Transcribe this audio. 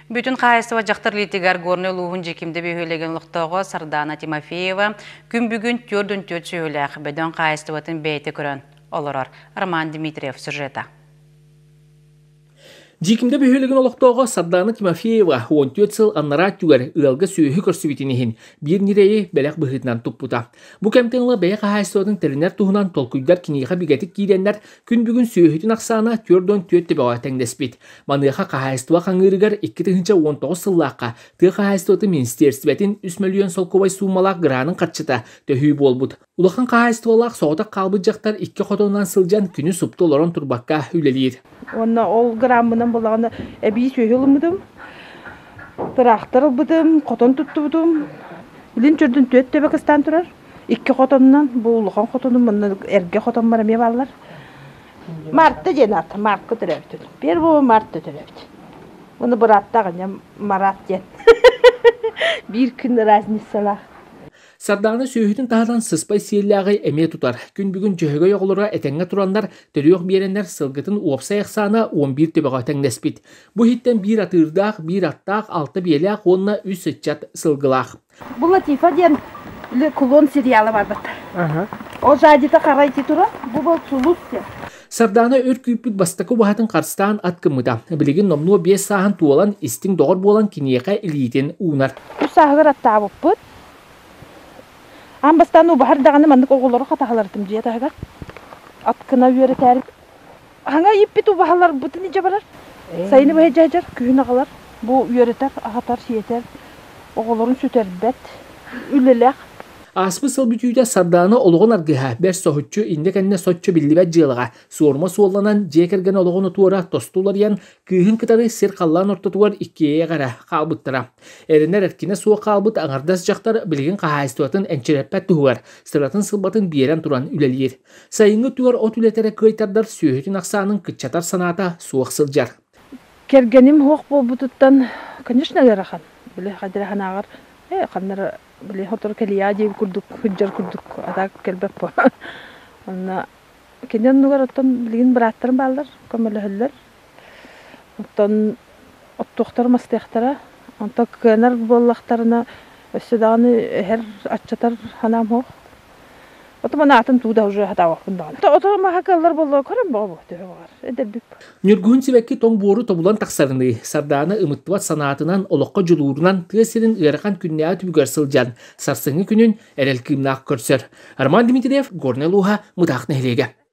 Бүтүн хаһаайыстыба дьахтар илиитигэр Горнай улууһун Дьиикимдэ бөһүөлэгин олохтооҕо Сардаана Тимофеева күн бүгүн 44 сүөһүлээх бөдөҥ хаһаайыстыбатын бэйэтэ көрөн олорор. Роман Дмитриев сюжета. Дьиикимдэ бөһүөлэгин олохтооҕо Сардаана Тимофеева 14 сыл анараа өттүгэр ыалга сүөһү көрсүбүтүн иһин биир ньирэйи бэлэх быһыытынан туппута. Бу кэмтэн ыла бэйэ хаһаайыстыбатын тэринэр туһунан толкуйдар киниэхэ бигэтик киирэннэр, күн бүгүн сүөһүтүн ахсаана 44 төбөҕө тэҥнэспит. Маныаха хаһаайыстыба хаҥыырыгар 2019 сыллаахха тыа хаһаайыстыбатын министиэристибэтин 3 мөлүйүөн солкуобай суумалаах гранын харчыта төһүү буолбут. Улахан хаһаайыстыбалаах соҕотох хаалбыт дьахтар икки хотонунан сылдьан күнү супту олорон турбакка үлэлиир. Уонна ол граммынан булаҕына эбии сүөһү ылыммытым, тыраахтар ылбытым, хотон туттубутум. Билин чөрдүн түөрт төбө кыстаан турар. Икки хотонунан, бу улахан хотонум, манна эргэ хотонмар эмиэ бааллар. Мартта диэн аата, Мартка төрөөбүтүн. Первого марта төрөөбүт. Уонна бырааттаах инньэ Марат диэн. Биир күн разницалаах. Сардаана сүөһүтүн таһынан сыспай сиэллээҕи эмиэ тутар. Күн бүгүн Дьөһөгөй оҕолоро этэҥҥэ тураннар, төрүөх биэрэннэр сылгытын уопсай ахсаана 11 төбөҕө тэҥнэспит. Бу иһиттэн биир атыырдаах, биир аттаах, алта биэлээх уонна үс ыччат сылгылаах. Бу Латифа диэн кулон сериала барбыт. Ол жадита хара ити турар, бу бол сулус диэн. Сардаана өр күүппүт бастакы убаһатын харыстаан ат гыммыта. Билигин номнуо биэс сааһын туолан, истиҥ доҕор буолан киниэхэ илиитин уунар. Үс сааһыгар аттаабыппыт. Аан бастаан убаһар даҕаны маннык оҕолору хатаһалартым дьиэ таһыгар. Ат гына үөрэтээри. Хаҥа ииппит убаһаларбытын илдьэ барар. Сайыны быһа дьаһдьар, күһүн аҕалар. Бу үөрэтэр, аһатар, сиэтэр, оҕолорун сүтэрбэт, үлэлээх. Ааспыт сыл бүтүүтэ Сардаана олоҕун аргыһа, бэрт соһуччу иннэ-кэннэ соччо биллибэт дьыалаҕа суорума суолланан, дьиэ кэргэн олоҕун отуора тосту уларыйан, кыыһын кытары сир-халлаан ортотугар иккиэйэх эрэ хаалбыттара. Эрэнэр эркинэ суох хаалбыт аҥардас дьахтар билигин хаһаайыстыбатын энчирэппэт туһугар сыратын-сылбатын биэрэн туран үлэлиир. Сайыҥҥы өттүгэр от үлэтэ эрэ кыайтардар сүөһүтүн ахсаанын кыччатар санаата суох сылдьар. Кэргэним суох буолбутуттан, конечно, ыарахан. Били хадара санааҕар, э, ханнара били сотору кэлиэ диэбит курдук, сылдьар курдук, а так кэлбэт буо. Онно кини оннугар оттон билигин бырааттарым бааллар, көмөлөһөллөр. Оттон оттуохтара мастыахтара, онтон кыанар буоллахтарына өссө даҕаны эһэр, аччатар санаам суох. Оту атын туу да уже хатаабаппын даҕаны. Ото маһа кыаллар буоллар көрөн бөҕө буо төһө баҕар эдэрбит. Ньургуһун сибэкки тоҥ буору тобулан тахсарыныы, Сардаана ымыттыбат санаатынан, олоххо дьулуурунан тыа сирин ыарахан күннээҕи түбүгэр сылдьан, сарсыҥҥы күнүн эрэл кыымнаах көрсөр. Роман Дмитриев, Горнай улууһа, Мытаах нэһилиэгэ.